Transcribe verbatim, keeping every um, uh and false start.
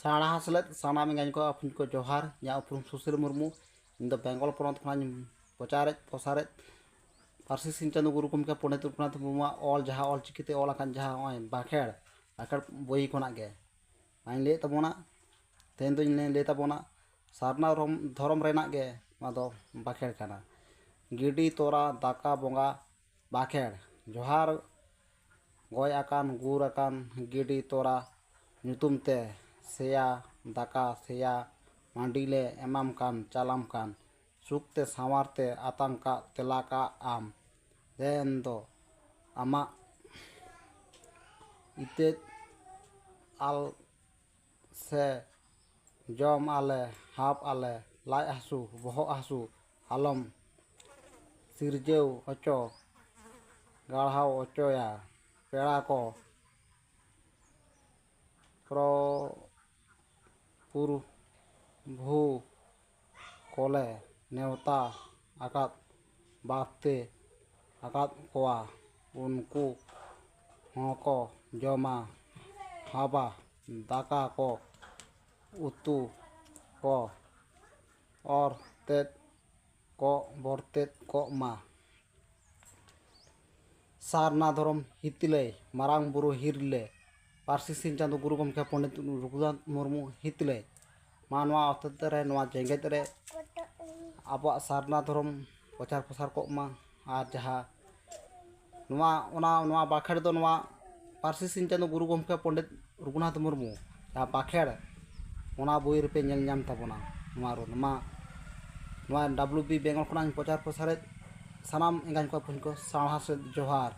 ᱥᱟᱬᱦᱟ ᱥᱮᱞᱮᱫ ᱥᱟᱱᱟᱢ ᱮᱸᱜᱟᱧ ᱠᱚ ᱟᱯᱷᱤᱧ ᱠᱚ ᱡᱚᱦᱟᱨ᱾ ᱤᱧᱟᱹᱜ ᱩᱯᱨᱩᱢ ᱥᱩᱥᱤᱞ ᱢᱩᱨᱢᱩ᱾ ᱤᱧ ᱫᱚ ᱵᱮᱝᱜᱚᱞ ᱯᱚᱱᱚᱛ ᱠᱷᱚᱱᱟᱜ ᱤᱧ ᱯᱨᱚᱪᱟᱨᱮᱫ ᱯᱨᱚᱥᱟᱨᱮᱫ ᱯᱟᱹᱨᱥᱤ ᱥᱤᱧ ᱪᱟᱸᱫᱳ ᱜᱩᱨᱩ ᱜᱚᱢᱠᱮ ᱯᱚᱱᱰᱤᱛ ᱨᱚᱜᱷᱩᱱᱟᱛᱷ ᱢᱩᱨᱢᱩᱣᱟᱜ ᱚᱞ, ᱡᱟᱦᱟᱸ ᱚᱞ ᱪᱤᱠᱤᱛᱮ ᱚᱞ ᱟᱠᱟᱱ ᱡᱟᱦᱟᱸ ᱱᱚᱜᱼᱚᱭ ᱵᱟᱸᱠᱷᱮᱲ, ᱵᱟᱸᱠᱷᱮᱲ ᱵᱳᱭ ᱠᱷᱚᱱᱟᱜ ᱜᱮ ᱚᱱᱟᱧ ᱞᱟᱹᱭᱮᱫ ᱛᱟᱵᱚᱱᱟ᱾ ᱛᱮᱦᱮᱧ ᱫᱚᱧ ᱞᱟᱹᱭ, ᱞᱟᱹᱭ ᱛᱟᱵᱚᱱᱟ ᱥᱟᱨᱱᱟ ᱫᱷᱚᱨᱚᱢ, ᱫᱷᱚᱨᱚᱢ ᱨᱮᱱᱟᱜ ᱜᱮ ᱱᱚᱣᱟ ᱫᱚ ᱵᱟᱸᱠᱷᱮᱲ ᱠᱟᱱᱟ᱾ ᱜᱤᱰᱤ ᱛᱚᱨᱟ ᱫᱟᱠᱟ ᱵᱚᱸᱜᱟ ᱵᱟᱸᱠᱷᱮᱲ᱾ ᱡᱚᱦᱟᱨ ᱜᱚᱡ ᱟᱠᱟᱱ ᱜᱩᱨ ᱟᱠᱟᱱ ᱜᱤᱰᱤ ᱛᱚᱨᱟ ᱧᱩᱛᱩᱢ ᱛᱮ, ᱥᱮᱭᱟ ᱫᱟᱠᱟ ᱥᱮᱭᱟ ᱢᱟᱹᱰᱤ ᱞᱮ ᱮᱢᱟᱢ ᱠᱟᱱ ᱪᱟᱞᱟᱢ ᱠᱟᱱ, ᱥᱩᱠ ᱛᱮ ᱥᱟᱶᱟᱨ ᱛᱮ ᱟᱛᱟᱝ ᱠᱟᱜ ᱛᱮᱞᱟ ᱠᱟᱜ ᱟᱢ᱾ ᱫᱮᱱ ᱫᱚ ᱟᱢᱟᱜ ᱤᱛᱟᱹᱫ ᱟᱞ ᱥᱮ ᱡᱚᱢ ᱟᱞᱮ, ᱦᱟᱵ ᱟᱞᱮ, ᱞᱟᱡ ᱦᱟᱹᱥᱩ, ᱵᱚᱦᱚᱜ ᱦᱟᱹᱥᱩ ᱟᱞᱚᱢ ᱥᱤᱨᱡᱟᱹᱣ ᱦᱚᱪᱚ, ᱜᱟᱲᱦᱟᱣ ᱦᱚᱪᱚᱭᱟ᱾ ᱯᱮᱲᱟ ᱠᱚ ᱯᱨᱚ-, ᱯᱩᱨᱵᱷᱩ ᱠᱚᱞᱮ ᱱᱮᱣᱛᱟ ᱟᱠᱟᱫ, ᱵᱟᱨᱛᱮ ᱟᱠᱟᱫ ᱠᱚᱣᱟ, ᱩᱱᱠᱩ ᱦᱚᱸᱠᱚ ᱡᱚᱢᱟ᱾ ᱦᱟᱵᱟ ᱫᱟᱠᱟ ᱠᱚ, ᱩᱛᱩ ᱠᱚ, ᱚᱨ ᱛᱮᱫ ᱠᱚ ᱵᱚᱨᱛᱮᱫ ᱠᱚᱜ ᱢᱟ᱾ ᱥᱟᱨᱱᱟ ᱫᱷᱚᱨᱚᱢ ᱦᱤᱛᱤᱞᱟᱹᱭ, ᱢᱟᱨᱟᱝ ᱵᱩᱨᱩ ᱦᱤᱨᱞᱟᱹ, ᱯᱟᱹᱨᱥᱤ ᱥᱤᱧ ᱪᱟᱸᱫᱳ ᱜᱩᱨᱩ ᱜᱚᱢᱠᱮ ᱯᱚᱱᱰᱤᱛ ᱨᱚᱜᱷᱩᱱᱟᱛᱷ ᱢᱩᱨᱢᱩ ᱦᱤᱛᱤᱞᱟᱹᱭ᱾ ᱢᱟ ᱱᱚᱣᱟ ᱦᱚᱛᱮᱛᱮ ᱨᱮ, ᱱᱚᱣᱟ ᱡᱮᱜᱮᱛ ᱨᱮ ᱟᱵᱚᱣᱟᱜ ᱥᱟᱨᱱᱟ ᱫᱷᱚᱨᱚᱢ ᱯᱨᱚᱪᱟᱨ ᱯᱨᱚᱥᱟᱨ ᱠᱚᱜ ᱢᱟ᱾ ᱟᱨ ᱡᱟᱦᱟᱸ ᱱᱚᱣᱟ, ᱚᱱᱟ, ᱱᱚᱣᱟ ᱵᱟᱸᱠᱷᱮᱲ ᱫᱚ ᱱᱚᱣᱟ ᱯᱟᱹᱨᱥᱤ ᱥᱤᱧ ᱪᱟᱸᱫᱳ ᱜᱩᱨᱩ ᱜᱚᱢᱠᱮ ᱯᱚᱱᱰᱤᱛ ᱨᱚᱜᱷᱩᱱᱟᱛᱷ ᱢᱩᱨᱢᱩ ᱡᱟᱦᱟᱸ ᱵᱟᱸᱠᱷᱮᱲ, ᱚᱱᱟ ᱵᱳᱭ ᱨᱮᱯᱮ ᱧᱮᱞ ᱧᱟᱢ ᱛᱟᱵᱚᱱᱟ᱾ ᱱᱚᱣᱟ ᱨᱚ-, ᱱᱚᱣᱟ, ᱱᱚᱣᱟ ᱰᱟᱵᱞᱩ ᱵᱤ ᱵᱮᱝᱜᱚᱞ ᱠᱷᱚᱱᱟᱜ ᱤᱧ ᱯᱨᱚᱪᱟᱨ ᱯᱨᱚᱥᱟᱨᱮᱫ ᱥᱟᱱᱟᱢ ᱮᱸᱜᱟᱧ ᱠᱚ ᱟᱯᱷᱤᱧ ᱠᱚ ᱥᱟᱬᱦᱟ ᱥᱮᱫ ᱡᱚᱦᱟᱨ᱾